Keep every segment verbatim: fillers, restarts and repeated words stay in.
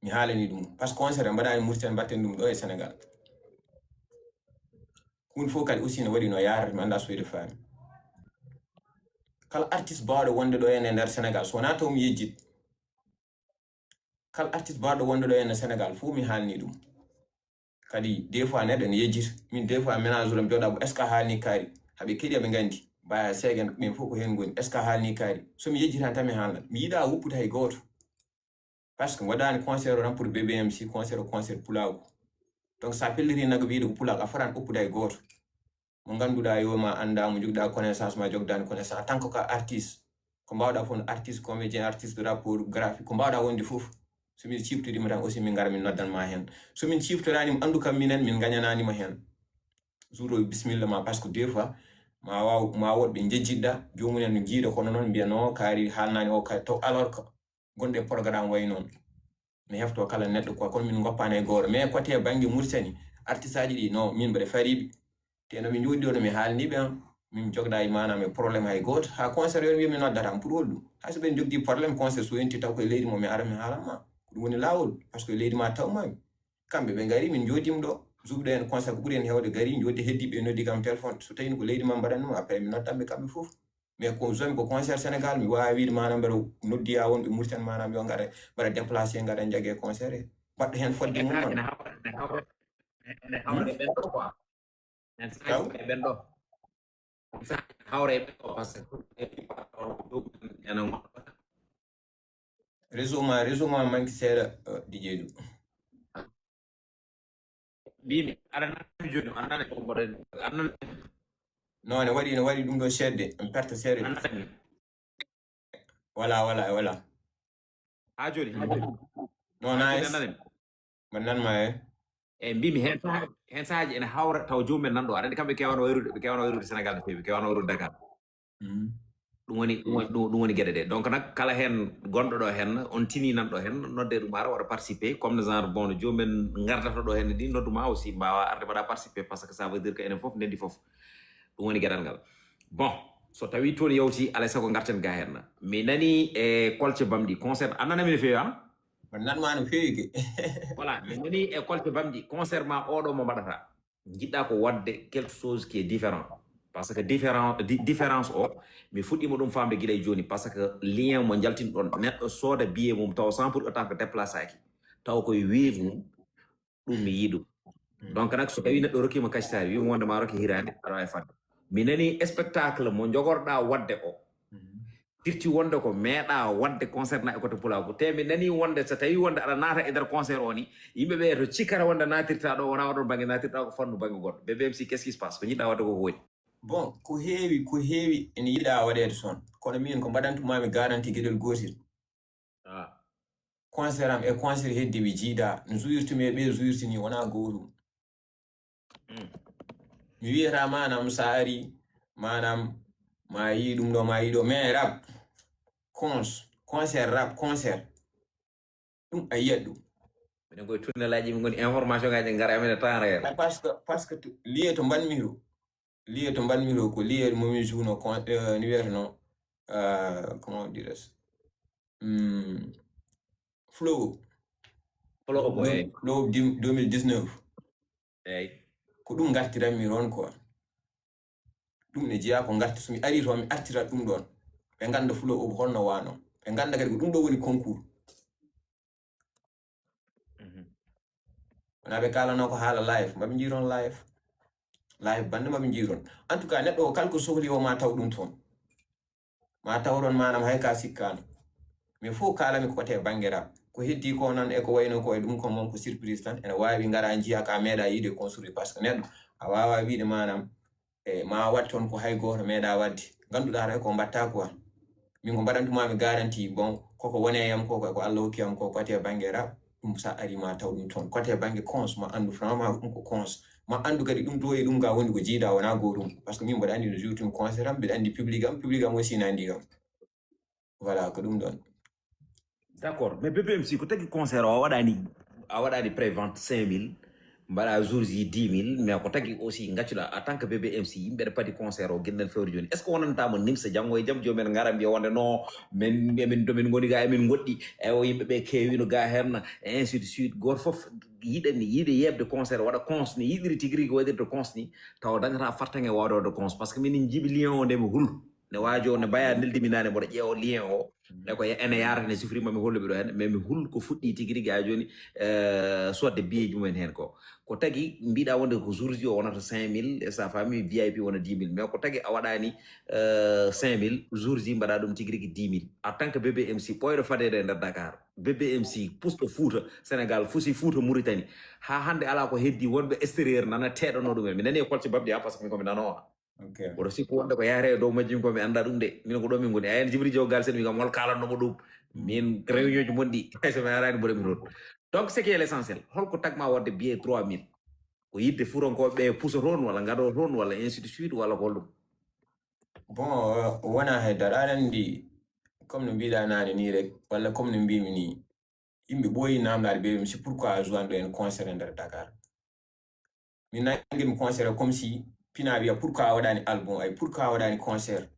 Mi haalani ɗum. Parce que concert en mbaɗaani Mauritanie, mbaɗten ɗum ɗo e Sénégal. Huunde fof kadi aussi ne waɗi no yaarata, mi anndaa so wiyde faami. Kala artiste baawɗo wonde ɗo en e nder Sénégal, so wonaa taw mi yejjit. Kala artiste baawɗo wonde ɗo en e Sénégal, fof mi haalni ɗum. Kadi, des fois, neɗɗo ne yejjita. Min, des fois, ménage am jooɗa, est-ce que a haalni kaari? Haɓe keɗi, aɓe nganndi. Baya seegen, ɓen fof ko heen ngoni. Est-ce que a haalni kaari? So mi yejjitaani tan mi haalnat. Mi yiɗaa woppude hay gooto. Parce que mi waɗaani concert o tan pour B B M C, concert o concert pulaagu. Donc, so a pelliti nagge wiide ko pulaagu, a fotaani woppude hay gooto. Mo ngannduɗaa yo ma anndaa, mo njogɗaa connaissance ma, jogdaani connaissance, en tant que ka artiste. Ko mbaawɗaa fof no artiste, comédien, artiste, rappeur, graphique, ko mbaawɗaa wonde fof. So min ciftodii ma tan aussi, min ngara, min noddan ma heen. So min ciftoraani mo, anndu kam minen, min ngañanaani ma heen. Jour o, bismilla ma, parce que des fois, ma waaw, ma woɗɓe njejjitɗa, joomum en no jiiɗa, kono noon mbiya, "Non, kaari haalnaani o, ka-," to, alors que gonɗo e programme wayi noon. Mi hefto kala neɗɗo quoi, kono min ngoppaani hay gooto. Mais côté bannge Mauritanie, artiste aji ɗi, non, min mbaɗa fariɓe. Te no ɓe njooɗi ɗo, no mi haalni ɓe, an, min jogɗa e maanaam e problème hay gooto. Haa concert yo mi, mi noddata am pour holɗum? Hay so ɓen jogdi problème, concert so yonti taw koye leydi mo mi ara mi haalan ma. Ko ɗum woni laawol, parce que leydi ma taw ma. Kamɓe ɓe ngari, min njooɗiima ɗo, juɓɗo en concert ko ɓuri en heewde gari, njooɗi heddiiɓe noddi kam téléphone. So tawii ko leydi ma mbaɗan ɗum, après mi noddan ɓe kamɓe fof. Mais ko zone ko concert Sénégal, mi waawi wiide maanaam mbeɗa noddi yaa wonɓe Mauritanie maanaam yo ngare, mbaɗa déplacé ngare njagge concert he. Mbaɗɗo heen fodde mum Ene noon. Hawra, ene hawra, ene hawra Hmm? e ɓen ɗo quoi. En Taw? Saaji e ɓen ɗo. En saaji hawra e ɓen ɗo parce que ene Réseau ma, réseau ma manque seeɗa, uh, D J Du. Mbimi, aɗa nani jooni, aɗa nani ko mboɗo, aɗa nani? Non, ne waɗi, ne waɗi ɗum ɗo seeɗa, en perte seeɗa. Aɗa nani? Voilà, voilà, voilà. Ha jooni, ha jooni. Non, Ha jooni nice. Aɗa nani? Mbaɗa nan ma, eh? Eyi, mbimi heen sahaaji, heen sahaaji ene hawra taw joomum en nan ɗo. Aɗa anndi kamɓe keewano wayrude, ɓe keewano wayrude Sénégal no feewi, ɓe keewano wayrude Dakar. Mm. Ɗum woni, ɗum woni, ɗum, ɗum woni geɗe ɗe. Donc nak, kala heen gonɗo ɗo heen, on tini nan ɗo heen, nodde ɗum ara waɗa participer, comme no genre, bon, no joomum en ngardata ɗo heen ni, noddu ma aussi, mbaawa arde mbaɗa participer, parce que ça veut dire que enen fof ndenndi fof. Ɗum woni geɗal ngal. Bon, so tawi toon yawti, alay sago ngarten ga heen. Mi nani e kolce bamɗi, concert, a nanami no feewi, a? Mbaɗa nan ma no feewi ke. Voilà, mi nani e kolce bamɗi, concert ma oɗo mo mbaɗata. Jiɗɗa ko waɗde quelque chose qui est différent. Parce que différent, di-, différence o, mi fuɗɗima ɗum famde gila e jooni. Parce que lien mo jaltinɗon, neɗɗo sooda billet mum taw sans pour autant que déplaçaki. Taw koye wave mum, ɗum mi yiɗu. Mm. Donc nak so tawi neɗɗo rokkima kacitari, wimo wonde ma rokke hirande, aɗa wawi fadde. Mi nani spectacle mo jogorɗa waɗde o. Mm. Firti wonde ko meeɗa waɗde concert na e côté pulaagu. Te mi nani wonde so tawi wonde aɗa naata e nder concert o ni, yimɓe ɓe to cikkata wonde natirta ɗo, wona oɗon bangge natirta ko fannu bangge goɗɗo. B B M C, qu'est-ce qui se passe? Ko jiɗɗa waɗde ko woni? Bon, ko heewi, ko heewi ene yiɗa waɗeede toon. Kono min ko mbaɗantumami garantie geɗel gootel. Ah. Concert am e concert heddiiɓe jiidaa. No jouyirtumi e ɓe jouyirtini wona gootum. Mm. Mi wiyata maanaam so a ari, maanaam ma yi ɗum ɗo, ma yi ɗo. Mais rap, cons, concert rap, concert. Ɗum a yiyat ɗum. Minen koye tunnelaaji min ngoni, information ngaji ngara amen e temps réel. Ah, parce que, parce que tu-, lié to mbanmi to. Lié to mbanmi to, ko lié mo min jouno con-, euh, no wiyata no, euh, comment dirais-je? Hmm, Flow. Flow ko, eyi. Flow dim-, deux mille dix-neuf. Eyi. Ko ɗum ngartiranmi toon quoi. Ɗum ne jeyaa ko ngarti, so mi ari toon, mi artirat ɗum ɗoon. Ɓe ngannda Flow o ko holno wano. Ɓe ngannda kadi ko ɗum ɗo woni concours. Mhm. Wona ɓe kaalano ko haala live, maɓe njiiron live. Live bannde maɓe njiiron. En tout cas, neɗɗo o kala ko sohli o ma taw ɗum toon. Ma tawɗon maanaam hay ka sikkaano. Mais fof kaalami ko te bannge rap. Ko heddi ko noon e ko wayno ko e ɗum ko moom ko surprise tan. Ene waawi ngara njiya ka meeɗa yiide construit parce que neɗɗo a waawa wiide maanaam e ma waɗ toon ko hay gooto meeɗa waɗde. Ngannduɗaa tan ko mbaɗta quoi. Min ko mbaɗantumami garantie, bon, koko woni e yam ko, ko Allah hokki yam ko, ko te bannge rap. Ɗum sa ari ma taw ɗum toon. Ko te bannge cons, ma anndu vraiment ɗum ko cons. Ma anndu kadi ɗum to e ɗum ga woni ko jiida wona gootum. Parce que min mboɗo anndi no jour tumi concert am, mbiɗa anndi public am, public am aussi na anndi kam. Voilà, ko ɗum ɗon. D'accord, mais B B M C ko tagi concert o a waɗani, a waɗani pré-vente cinq mille, Mbaɗa jour ji dix mille, mais ko tagi aussi ngaccuɗa en tant que B B M C, yimɓe ɗe padi concert o guila nane fewde joni. Est-ce que wonantama nimsa janngo e jam joomen ngara mbiya wonde non, min emin domin ngoni ga emin goɗɗi, e o yimɓe ɓe kewino ga hen, et ainsi de suite. Goto foof yiɗani yiɗe yeɓde concert, waɗa cons ni yiɗiri tigi rigi waɗirde cons ni, tawa dañata fartaŋe wawde waɗde cons, parce que minen jiiɓi lien o nde mi hul ne waajo ne mbaya neldimi nane mboɗo ƴeewa lien o. E ko ene yaara ne sifrima mi holluɓe ɗo hen, mais mi hul ko fuɗɗi tigi rigi ha joni. Euh, sodde biyeji mumen hen ko ko tagi mbiɗa wonde ko jour ji o wonata cinq mille, e sa fami VIP wona dix mille, mais ko tagi a waɗani euh, cinq mille, jour ji mbaɗa ɗum tigi rigi dix mille en tant que B B M C ɓoyɗo fadede e nder Dakar. B B M C pusto Fouta Sénégal, fusi Fouta Mauritanie, ha hande ala ko heddi wonɓe extérieur nana teɗono ɗum en. Mi nani e kolce babdi ha, parce que min komi nanowa. Ok. Oɗo sikku wonde ko yahre e dow majjum ko mi anda ɗum de. Min ko ɗo min ngoni. Ayen Jibril Jaw Galsen mi kam hol kalanno mo ɗum. Min réunion ji mon ɗi. Hay so mi arani mboɗo mi toon. Donc c'est qui est l'essentiel. Holko tagma wadde billet trois mille? Ko yidde fuurankoɓe ɓe puso toon walla ngado toon walla ainsi de suite walla ko holɗum? Bon, euh, wona haydara aɗa andi, comme no mbiɗa nane ni rek, walla comme no mbimi ni, yimɓe ɓooyi namdade ɓe, c'est pourquoi a jouan ɗo en concert e nder Dakar. Min nangi mi concert comme si pina wiya pourquoi a waɗani album, ay pourquoi a waɗani concert.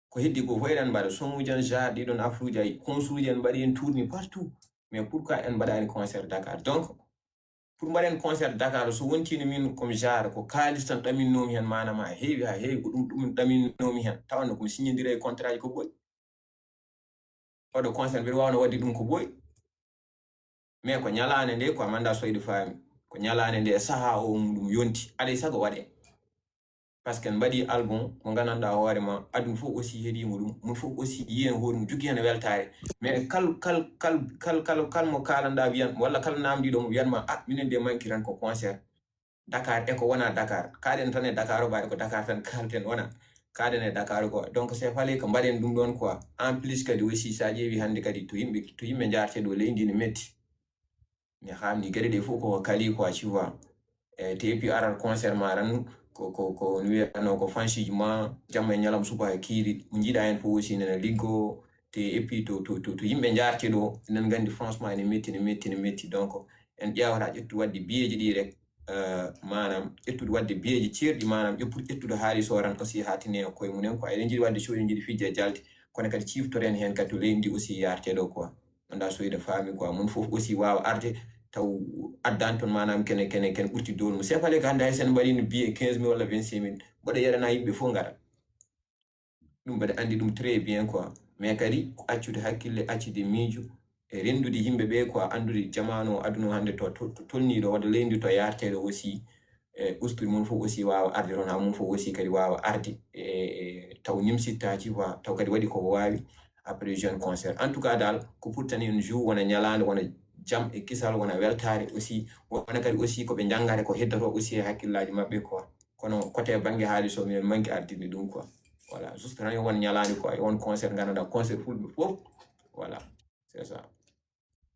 Ko heddi ko fof eɗen mbaɗa somuji en, genre ɗiɗon afruji, ay konsuji en mbaɗi en tourni partout, mais pourquoi en mbaɗani concert Dakar? Donc pour mbaɗen concert Dakar, so wontino min comme genre ko kalis tan ɗaminnomi hen, manam ha heewi ha heewi ko ɗum ɗum ɗaminnomi hen, tawanno komi signidira e contrat ji ko ɓooyi. Oɗo concert mbiɗa wawno wadde ɗum ko ɓooyi. Mais ko ñalaande nde ko amanda soyde faami, ko ñalaande nde e saha o muɗum yonti, aɗa e sago waɗe. Parce que en mbaɗi album mo gandanɗa hoore ma, aduna fof aussi heɗimo ɗum, mun fof aussi yiyen hoore mum jogui hen weltare. Mais kal kal kal kal kal kal mo kalanɗa wiyan walla kala namdiɗo mo wiyan ma, ah, minen de mankiran ko concert Dakar e ko wona Dakar. Kaɗen tan e Dakar o, ɓaade ko Dakar tan kalten, wona kaɗen e Dakar quoi. Donc c'est fallait que mbaɗen ɗum ɗon quoi. En plus kadi aussi sa ƴeewi hande kadi to yimɓe to yimɓe jaarte ɗo, leydi ne metti. Mi hamdi gueɗe ɗe fof koko kali quoi, tu vois. E te et puis arat concert ma tan ko ko ko no wiyatno ko fansuji ma jamma e ñalam subaka kiiri mo jiiɗa hen fof aussi nana liggo. Te et puis to to to, to yimɓe jaarte ɗo, enen gandi franchement ene metti, ene metti, ene metti. Donc en ƴeewata ƴettu wadde biyeeji ɗi rek, euh, manam ƴettude wadde biyeeji ceerɗi, manam ƴeppude ƴettude haalis o tan aussi hatine e koye mumen quoi. Eɗen jiiɗi wadde show, eɗen jiiɗi fijje e jalde, kono kadi ciftoren hen kadi to leydi ndi aussi yarte ɗo quoi. Anda soyde faami quoi, mun fof aussi wawa arde taw addani toon manam kene kene kene ɓurti dowol mum. C'est fallait que hande hay sen mbaɗino billet quinze mille walla vingt-cinq mille, mboɗo yeɗana yimɓe fof ngara. Ɗum mbeɗa andi ɗum très bien quoi. Mais kadi ko accude hakkille, accude miijo e rendude yimɓe ɓe quoi, andude jamanu o, aduna o hande to to- to tolniɗo, walla leydi to yarteɗo aussi. E ustude mum fof aussi wawa arde toon, ha mum fof aussi kadi wawa arde e e taw nimsittaji quoi, taw kadi waɗi koko wawi. Après jeune concert en tout cas dal ko pour tan un jour wona ñalande, wona jam e kisal, wona weltare aussi, wona kadi aussi koɓe jangata ko heddoto aussi e hakkillaji mabɓe quoi. Kono côté banggue haalis o minen manque ardinde ɗum quoi. Voilà, juste tan yo won ñalande quoi, yo won concert gandanɗa concert fulɓe fof. Voilà, c'est ça.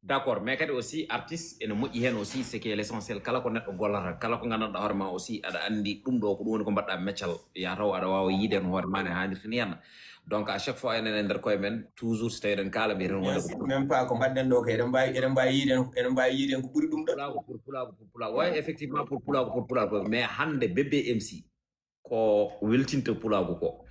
D'accord, mais kadi aussi artiste ene moƴƴi hen aussi, c'est que l'essentiel kala ko neɗɗo gollata, kala ko gandanɗa hoore ma aussi aɗa andi ɗum ɗo ko ɗum woni ko mbaɗɗa meccal, ya taw aɗa wawa yiide hen hoore ma ne hannirta ni henna. Donc à chaque fois enen e nder koye men toujours so tawi eɗen kaala mbiyaten wonde ko même pas ko mbaɗɗen ɗo ko eɗen mbawi eɗen mbawi yiide hen eɗen mbawi yiide hen ko ɓuuri ɗum ɗo. Pulaagu pour pulaagu pour pulaagu, ouais, effectivement pour pulaagu pour pulaagu, mais hande B B M C ko weltinta pulaagu ko.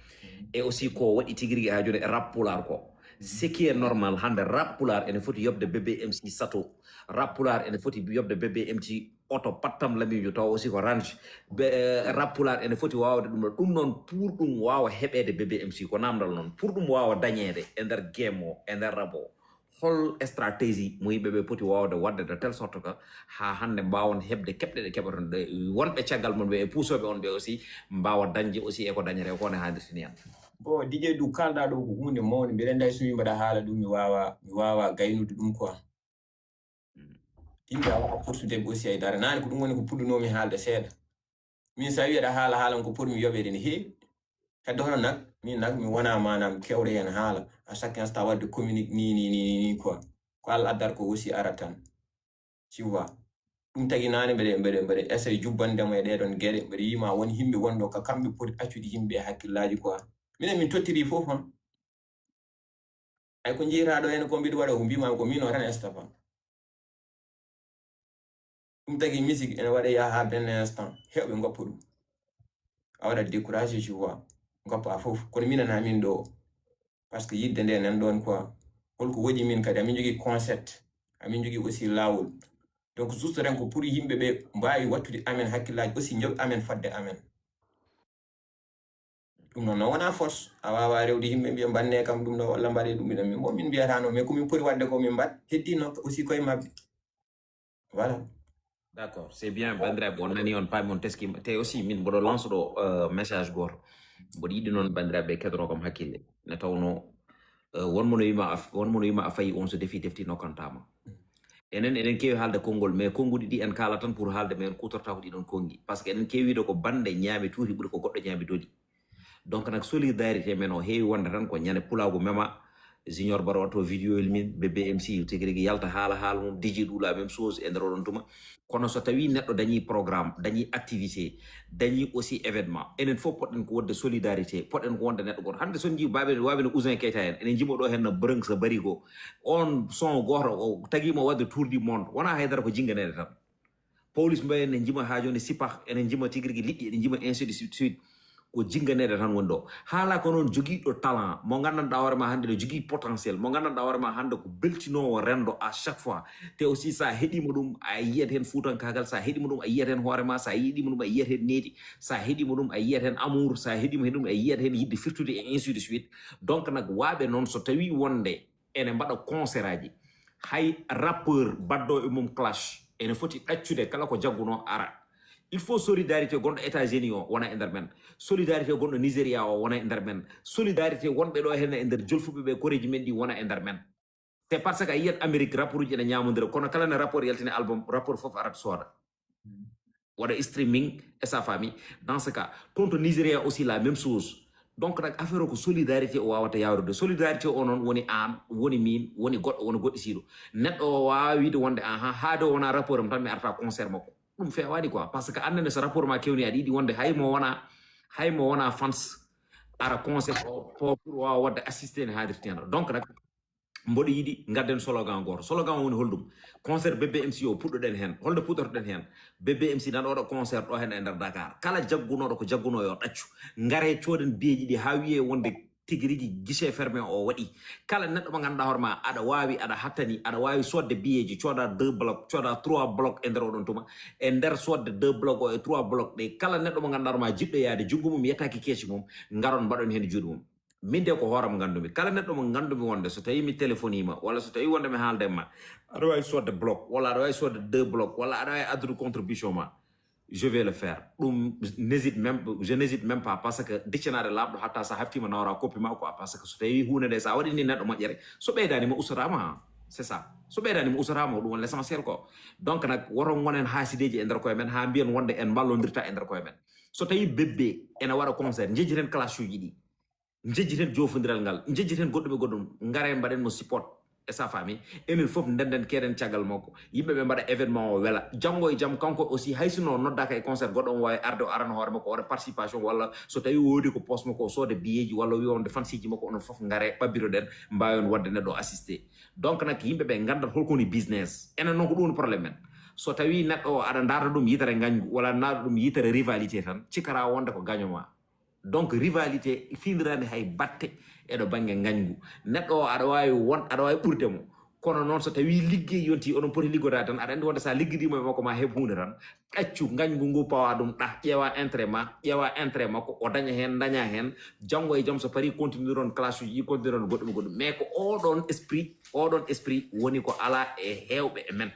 E aussi ko waɗi tigi rigi ha joni e rap pulaar ko. Ce qui est normal, hande rap pulaar ene foti yobde B B M C sato, rap pulaar ene foti yobde B B M C oto pattam lamijo taw aussi ko range. Be, eh, rap pulaar ene foti wawde ɗum ɗo. Ɗum noon pour ɗum wawa heɓede B B M C ko namdal noon. Pour ɗum wawa dañede e nder game o, e nder rap o, hol stratégie mo yimɓe ɓe poti wawde wadde de telle sorte que ha hande mbawon heɓde keɓɗe ɗe keɓaton ɗe, wonɓe caggal mon ɓe e puusoɓe on ɓe aussi mbawa dañde aussi e ko dañete ko ne hannirta ni hen? Bon, Didier, du kalɗa ɗo ko hunde mawde, mbiɗa andi hay so min mbaɗa haala ɗum mi wawa mi wawa gaynude ɗum quoi. Yimɓe a wawa forsude ɓe aussi hay dara nani ko ɗum woni ko puɗɗunomi haalde seeɗa. Min sa wi aɗa haala haalan ko pour mi yoɓede ne heewi. Heddoto nak min nak mi wona manam kewɗo hen haala, à chaque instant wadde communique ni ni ni ni quoi. Ko Allah addata ko aussi ara tan. Tu vois. Ɗum tagi nane mbeɗe mbeɗe mbeɗe essaye jubbandemo e ɗeɗon gueɗe, mbeɗe yima won yimɓe wonɗo ka kamɓe poti accude yimɓe e hakkillaji quoi. Minen min tottiri fof han. Ay ko jeytaɗo hen ko mbiɗo waɗa ko mbimami ko min o tan Estafa. Ɗum tagi musique ene waɗa yaha ha benn instant heewɓe goppa ɗum, a waɗa découragé, tu vois, goppa fof. Kono minen amin ɗo, parce que yidde nde nan ɗon quoi. Holko woɗi min kadi, amin jogii concept, amin jogii aussi laawol. Donc juste ren ko pour yimɓe ɓe mbaawi wattude amen hakkillaji aussi, njoɓ amen fadde amen. Ɗum noon, noon wona force. A waawaa rewde yimɓe mbiya mbanne kam ɗum ɗo walla mbaɗe ɗum ɗo. Min mbo min mbiyata noon, mais ko min poti waɗde ko min mbaɗ, heddi noon aussi koye maɓɓe. Voilà. D'accord, c'est bien, bandiraɓe, on nani, on paami, on teskima. Te aussi min mboɗo lance ɗo euh, message goto. Mboɗo yiɗi noon bandiraɓe keɗoto kam hakkille. Ne tawno euh, wonmo no wima a wonmo no wima a fayi, on so defi defti nokkantama. Enen eɗen keewi haalde konngol, mais konnguɗi ɗi en kaala tan pour haalde, mais en kutortako ɗiɗon konngi, parce que eɗen keewi wiide ko bande ñaami tuuti ɓuri ko goɗɗo ñaami doli. Donc nag solidarité men o heewi wonde tan ko ñande pulaagu mema, Junior Baro watto vidéo il min, BBMC tigi rigi yalta haala haala mum, DJ Ɗuula même chose e nder oɗon tuma. Kono so tawi neɗɗo dañi programme, dañi activité, dañi aussi événement, enen fof poɗɗen ko wonde solidarité, poɗɗen ko wonde neɗɗo goto. Hande son jii baɓe waɓe no Ousin Keita en, enen jimo ɗo hen no Bronx Barigo, on son goto o tagimo wadde tour du monde, wona haydara ko jinganede tan. Police mbayen ne jima ha joni, sipah ene jima tigi rigi, liɗɗi ene jima, ainsi de suite suite. Ko jinganede tan woni ɗo. Haala ko noon jogiiɗo talent mo gandanɗa hoore ma hande no jogii potentiel, mo gandanɗa hoore ma hande ko beltinowo rendo à chaque fois. Te aussi sa heɗima ɗum a yiyat hen fuutankagal, sa heɗima ɗum a yiyat hen hoore ma, sa heɗima ɗum a yiyat hen needi, sa heɗima ɗum a yiyat hen amour, sa heɗima ɗum a yiyat hen yidde firtude e ainsi de suite. Donc nag waɓe noon so tawi wonde ene mbaɗa concert aji, hay rappeur baddo e mum clash ene foti ɗaccude kala ko jagguno ara. Il faut solidarité gonɗo États-Unis o wona e nder men, solidarité gonɗo Nigeria o wona e nder men, solidarité wonɓe ɗo henne e nder jolfuɓe ɓe koreji men ɗi wona e nder men. C'est parce que a yiyat Amérique rapport uji ene ñamodira, kono kala ne rapport yaltini album, rapport fof arat sooda, waɗa streaming e sa famille. Dans ce cas toon to Nigeria aussi la même chose. Donc nag affaire o ko solidarité o wawata yawrude. Solidarité o noon woni an, woni min, woni goɗɗo, woni goɗɗo siɗo. Neɗɗo o wawa wiide wonde aha, haade o wona rapport am tan mi arta concert makko. Ɗum fewani quoi, parce que annene so rapport ma kewni aɗa yiɗi wonde hay mo wona, hay mo wona fans ara concert o pour wawa wadde assisté ne hadirteno. Donc nag mboɗo yiɗi gadden slogan goto. Slogan o woni holɗum? Concert BBMC o puɗɗoɗen hen. Holɗo puɗɗorɗen hen? BBMC nan oɗo concert ɗo hen e nder Dakar. Kala jaggunoɗo ko jagguno yo ɗaccu. Ngare coden biyeji ɗi ha wiye wonde tigi rigi guichet fermé o waɗi. Kala neɗɗo mo ganduɗa hoore ma aɗa wawi, aɗa hattani, aɗa wawi sodde biyeji, coda deux bloc, coda trois bloc e nder oɗon tuma. E nder sodde deux bloc o e trois bloc ɗe, kala neɗɗo mo ganduɗa hoore ma jiɗɗo yaade, junggo mum yettaki keeci mum, garon mbaɗon hen juuɗe mum. Min de ko hooram gandumi. Kala neɗɗo mo gandumi wonde so tawi mi téléphonima walla so tawi wonde mi haalda e ma, aɗa wawi sodde bloc walla aɗa wawi sodde deux bloc walla aɗa wawi addude contribution ma, je vais le faire. Ɗum n'hésite même, je n'hésite même pas, parce que dictionnaire lamɗo hatta sa haftima nawra copie ma quoi, parce que so tawi hunde nde sa waɗini neɗɗo moƴƴere, so ɓeydani mo usatama, c'est ça. So ɓeydani mo usatama, ɗum woni l'essentiel quoi. Donc nag woto gonen haasideji e nder koye men ha mbiyen wonde en mballodirta e nder koye men. So tawi bébé ene waɗa concert, jejjiten clash uji ɗi, jejjiten jofodiral ngal, jejjiten goɗɗum e goɗɗum, ngare mbaɗen mo support e sa famille. Enen fof ndenden keɗen caggal makko, yimɓe ɓe mbaɗa événement o wela, janngo e jam kanko aussi hay sino noddaka e concert goɗɗo on wawi arde o arana hoore makko, waɗa participation walla so tawi wodi ko poste makko o sooda biyeji walla o wiya wonde fansiji makko onon fof ngare ɓabbitoɗen mbawen wadde neɗɗo o assisté. Donc nak yimɓe ɓe gandat holko woni business. Enen noon ko ɗum woni problème men. So tawi neɗɗo o aɗa darda ɗum yitere gañgu walla aɗa darda ɗum yitere rivalité tan, cikkata wonde ko gaño ma. Donc rivalité findirani hay batte eɗo bangge gañgu. Neɗɗo o aɗa wawi won aɗa wawi ɓurde mo, kono noon so tawi liggey yonti oɗon poti liggoda tan, aɗa andi wonde sa liggodima e makko ma heɓ hunde tan. Ɗaccu gañgu ngu pawa ɗum ɗa, ƴeewa intérêt ma, ƴeewa intérêt makko, o daña hen daña hen. Janngo e jam so pari continue ɗon classe uji ɗi, continue ɗon goɗɗum e goɗɗum, mais ko oɗon esprit, oɗon esprit woni ko ala e hewɓe e men.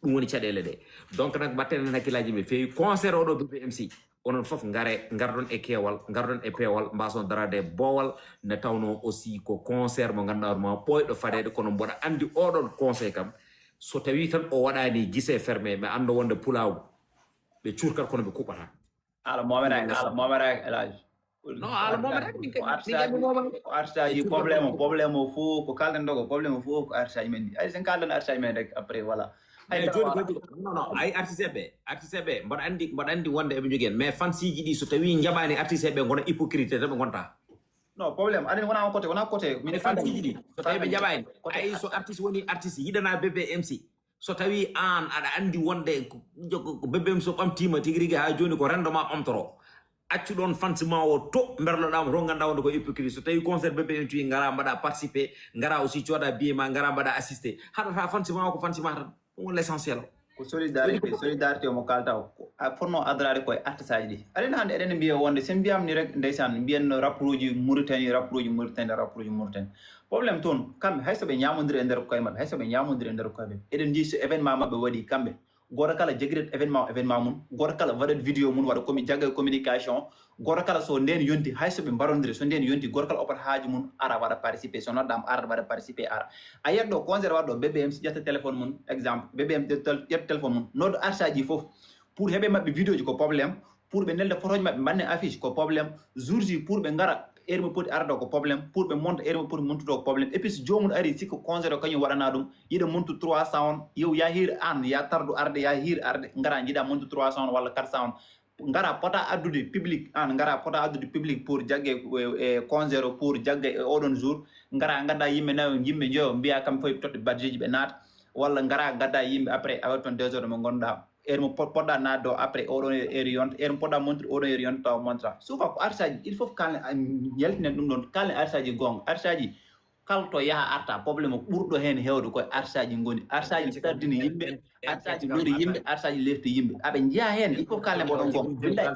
Ɗum woni caɗele ɗe. Donc nak mbatten hen hakkillaji ɓe feewi. Concert oɗo BBMC, onon fof ngare, ngardon e keewal, ngardon e peewal, mbason darade e boowal. Nde tawno aussi ko concert mo ganduɗa hoore ma ɓooyɗo fadeede, kono mboɗa andi oɗon conseil kam, so tawi tan o waɗani guichet fermé, mi anda wonde pulaagu ɓe curkat kono ɓe kuɓɓata. Ala momere ala momere elage. Non, ala momere min ko artiste aji, problème o, problème o fof ko kalɗen ɗo ko, problème o fof ko artiste aji men ɗi. Ay sen kalɗen artiste aji men rek, après voilà. Ay joni kadi non non, ay artiste ɓe, artiste ɓe mboɗo andi, mboɗo andi wonde eɓe jogui en, mais fansiji ɗi so tawi jaɓani artiste ɓe gona hypocrite tan ɓe gonta. Non, problème aɗani wona on côté, wona côté min. Fansiji ɗi so tawi ɓe jaɓani, ay so artiste woni artiste yiɗana BBMC, So tawi an aɗa andi wonde ko, ko, ko Bébé M so ɓamtima tigi rigi ha joni ko rendo ma ɓamtoro. Accu ɗon fansi ma o to berloɗamo to ganda wonde ko hypocrite. So tawi concert Bébé M tuwi ngara mbaɗa participer, ngara aussi coda billet ma ngara mbaɗa assister. Haɗata fansi ma o ko fansi ma tan. Ɗum woni l'essentiel o. Ko solidarité, solidarité omo kalta o. Ko a fonno adrade koye artiste aji ɗi. Aɗen hande eɗen mbiya wonde sen mbiyam ni rek ndeysaan mbiyanno rapport uji Mauritanie, rapport uji Mauritanie, rapport uji Mauritanie. Problème toon kamɓe hay so ɓe ñamodiri e nder koye maɓɓe, hay so ɓe ñamodiri e nder koye maɓɓe. Eɗen jii so événement maɓɓe waɗi kamɓe. Goto kala jagiret événement o événement mum, goto kala waɗat vidéo mum waɗa commu jagga communication, goto kala so nden yonti hay so ɓe mbarodiri so nden yonti goto kala opat haaju mum ara waɗa participé so noddama ara waɗa participé ara. A yiyat ɗo concert waɗa ɗo B B M si ƴetta téléphone mum exemple B B M ƴetta téléphone mum nodda artiste aji fof pour heɓe maɓɓe vidéo ji ko problème. Pour ɓe nelda photoji maɓɓe mbanne affiche ko problème. Jour ji pour ɓe ngara heure mo poti arde ko problème. Pour ɓe monta heure mo poti montude ko problème. Et puis so jomum ari sikka concert o kañum waɗana ɗum yiɗa montu trois cent yow ya hiir an ya tardu arde ya hiir arde ngara jiɗa montu trois cent walla quatre cent ngara pota addude public an ngara pota addude public pour jagge e concert o pour jagge e oɗon jour ngara gadda yimɓe nayo yimɓe joyo mbiya kam fof totte badjeji ɓe naata walla ngara gadda yimɓe après awa toon deux heures mo gonɗa heure mo poɗɗa naatde o après oɗon heure yonta heure mo poɗɗa montre oɗon heure yonta tawa montra souvent ko artiste aji il faut kalne yaltinen ɗum ɗon kalne artiste aji gonga artiste aji kala to yaha arta problème o ɓurɗo heen heewde koye artiste aji ngoni artiste aji tardini yimɓe artiste aji lori yimɓe artiste aji lefti yimɓe aɓe jeeya heen il faut kalne mboɗon gonga billahi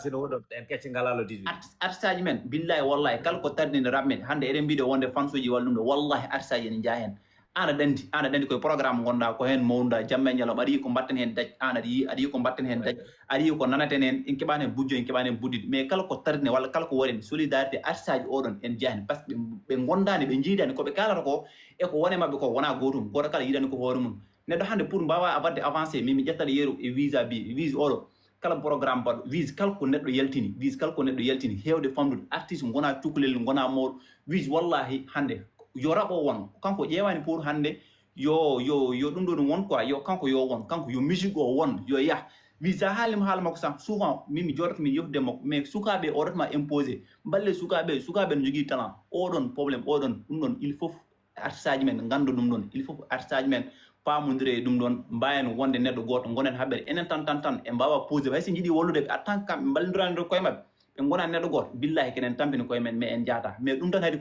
artiste aji men billahi wallahi kala ko tardini raɓmen hannde eɗen mbiɗo wonde fansuji walla ɗum ɗo wallahi artiste aji ene jeeya heen Aan aɗa anndi, aan aɗa anndi koye programme ngonɗaa, ko heen mawnɗaa, jamma e ñalawma, aɗa yiyi ko mbaɗten heen dañ, aan aɗa yiyi, aɗa yiyi ko mbaɗten heen dañ, aɗa yiyi ko nanaten heen, en keɓaani heen bujjo, en keɓaani heen buddidi, mais kala ko tardine walla kala ko waɗen solidarité artiste aji oɗon en jeyaa heen, parce que ɓe ngondaani, ɓe njiidaani, ko ɓe kaalata ko e ko wone maɓɓe ko wonaa gootum, gooto kala yiɗani ko hoore mum. Neɗɗo hannde pour mbaawa waɗde avancé, min mi ƴettat yeru e visa bi, visa oɗo, kala programme mbaɗo vise kala ko neɗɗo yaltini vise kala ko neɗɗo yaltini heewde famɗude artiste ngonaa cukalel ngonaa mawɗo vise wallahi hannde yo raɓo won kanko ƴeewaani pour hannde yo yo yo ɗum ɗo ɗum won quoi yo kanko yo won kanko yo musique o won yo yah vise sa haalima haala makko sa souvent min mi jooɗoto min yewtude makko mais sukaaɓe o rotma imposé mballe sukaaɓe sukaaɓe no jogii talent oɗon problème oɗon ɗum ɗon il faut artiste aji men ngannda ɗum ɗon il faut artiste aji men paamodira e ɗum ɗon mbawen wonde neɗɗo gooto gonen haɓɓere enen tan tan tan e mbawa posé hay so jiiɗi wallude ɓe attan kamɓe mballidorani ɗo koye maɓɓe ɓe gona neɗɗo gooto billahi kenen tampini koye men mais en jaata mais ɗum tan haɗi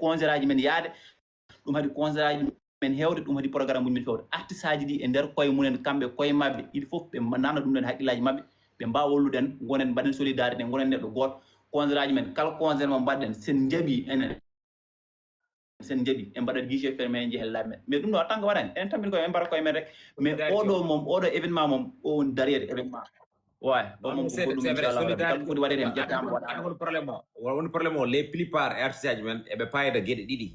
concert aji men yaade ɗum haɗi concert aji men hewde ɗum haɗi programme uji men fewde artiste aji ɗi e nder koye mumen kamɓe koye maɓɓe il faut ɓe nana ɗum ɗon haqqillaji maɓɓe ɓe mbawa walluɗen gonen mbaɗen solidarité gonen neɗɗo gooto concert aji men kala concert mo mbaɗɗen sen jaaɓi enen sen jaɓi en mbaɗat guichet fermé en jeehen laabi men mais ɗum ɗo attan ko waɗani enen tampini koye men mbaɗa koye men rek mais oɗo moom oɗo événement moom o woni derrière événement way o moom ko goɗɗum inchallah rabbi kala ko foti waɗede en ƴettama waɗa woni problème o woni problème o les plupart e artiste aji men eɓe payda gueɗe ɗiɗi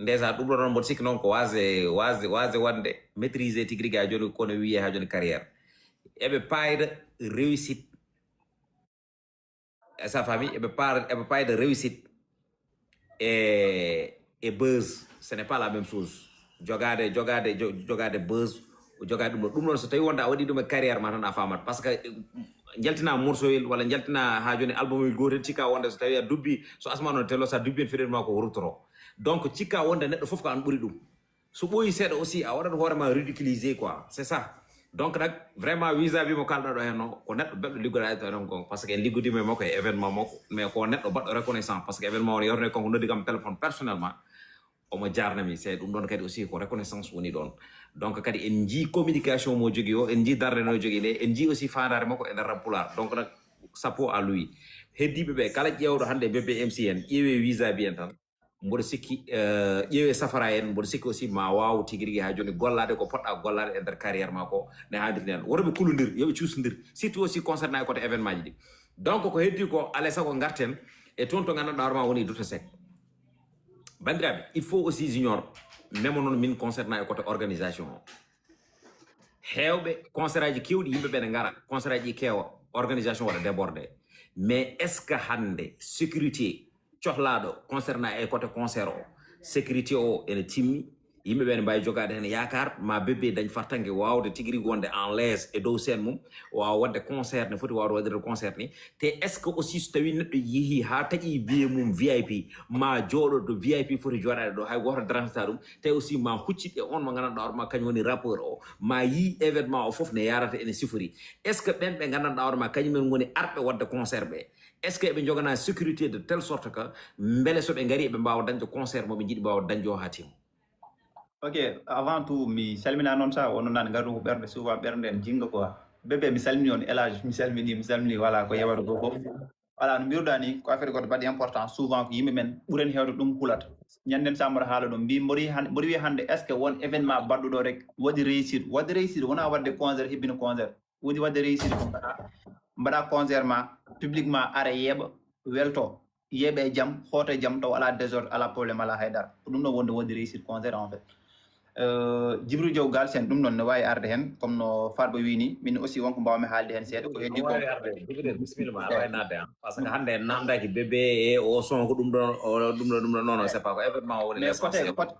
déjà ɗum ɗo ɗon mboɗo sikki noon ko wasde wasde wasde wonde maîtrisé tigi rigi ha joni kono wiye ha joni carrière eɓe payda réussite sa famille eɓe par eɓe payda réussite e e buzz ce n'est pas la même chose jogade jogade jogade buzz jogade ɗum ɗo ɗum ɗon so tawi wonde a waɗi ɗum e carrière ma tan a famat parce que jaltina morsoyel walla jaltina ha joni album il gotel cikka wonde so tawi a dubbi so asma noon telo sa dubbi en feɗen ma ko rutoro donc cikka wonde neɗɗo foof ko an ɓuuri ɗum so ɓooyi seeɗa aussi a waɗat hoore ma ridiculisé quoi c'est ça donc nag vraiment visa bi mo kalɗa ɗo hen no ko neɗɗo belɗo liggoɗa e ton gon parce que en liggodima e makko e événement makko mais ko neɗɗo baɗɗo reconnaissant parce que événement on yorne kanko noddi kam téléphone personnellement omo jarnami c'est ɗum ɗon kadi aussi ko reconnaissance woni ɗon donc kadi en jii communication mo jogui o en jii darde no jogui nde en jii aussi fandare makko e nder rap pulaar donc nag chapeau à lui heddiɓe ɓe kala ƴewɗo hande bébé M C en ƴeewe visa bi en tan mboɗo sikki ƴeewe safara en mboɗo sikki aussi ma waw tigi rigi ha joni gollade ko poɗɗa gollade e nder carrière ma ko ne haalirten worɓe kuludir yoɓe cuusdir surtout aussi concerné e côté événement ji ɗi donc ko heddi ko alay saago garten e toon to gandanɗa hoorema woni docteur sec bandiraɓe il faut aussi junior memo noon min concerné e côté organisation o heewɓe concert aji kewɗi yimɓe ɓe ne ngara concert aji keewa organisation waɗa débordé mais est ce que hannde sécurité cohlaɗo concerné e côté concert o sécurité o ene timmi Yimɓe ɓen mbawi jogade hen yakar ma Bébé dañ fartangue wawde tigi rigi wonde en l'aise e dow scène mum, o wawa wadde concert ne foti wawde waɗirde concert ni. Te est ce que aussi so tawi neɗɗo yeehi ha taƴi billet mum VIP ma jooɗo to VIP foti jooɗade ɗo hay goto darantata ɗum? Te aussi ma huccit e on mo gandanɗa hoore ma kañum woni rappeur o ma yi événement o foof ne yarata ene sifori. Est ce que ɓen ɓe gandanɗa hoore ma kañumen goni arɓe wadde concert ɓe, est ce que eɓe jogana sécurité de telle sorte que beele soɓe gari eɓe mbawa dañde concert moɓe jiiɗi mbawa dañde o ha timma? Ok, avant tout mi salmina noon sa wonno nane ngardu ko ɓerde souvent ɓerde en jinga quoi. Bébé mi salmini on, Elage mi salmini, mi salmini voilà ko yewata ko fof. Voilà no mbiruɗa ni ko affaire goto baɗi important, souvent ko yimɓe men ɓuren hewde ɗum hulata. Ñanden sa mboɗo haala ɗum mbi mboɗo wi hande est ce que won événement baɗɗuɗo rek waɗi réussir? Waɗi réussir wona wadde concert hebbina concert. Woni wadde réussir ko mbaɗa mbaɗa concert ma, public ma ara yeeɓa, welto, yeeɓe e jam, hoota e jam taw ala désordre, ala problème, ala haydara. Ko ɗum ɗon wonde wonde réussir concert en fait. Euh, Djibril Diaw Galsen ɗum ɗon ne wawi arde hen comme no Farba wini, min aussi wonko mbawmi haalde hen seeɗa ko heddi ko. Bisimilla ma, awa e nadde an par ce que hande en namdaki Bébé e o son ko ɗum ɗon ɗum ɗon ɗum ɗon non non c'est pas ko événement o woni Mais côté l'essentiel. Côté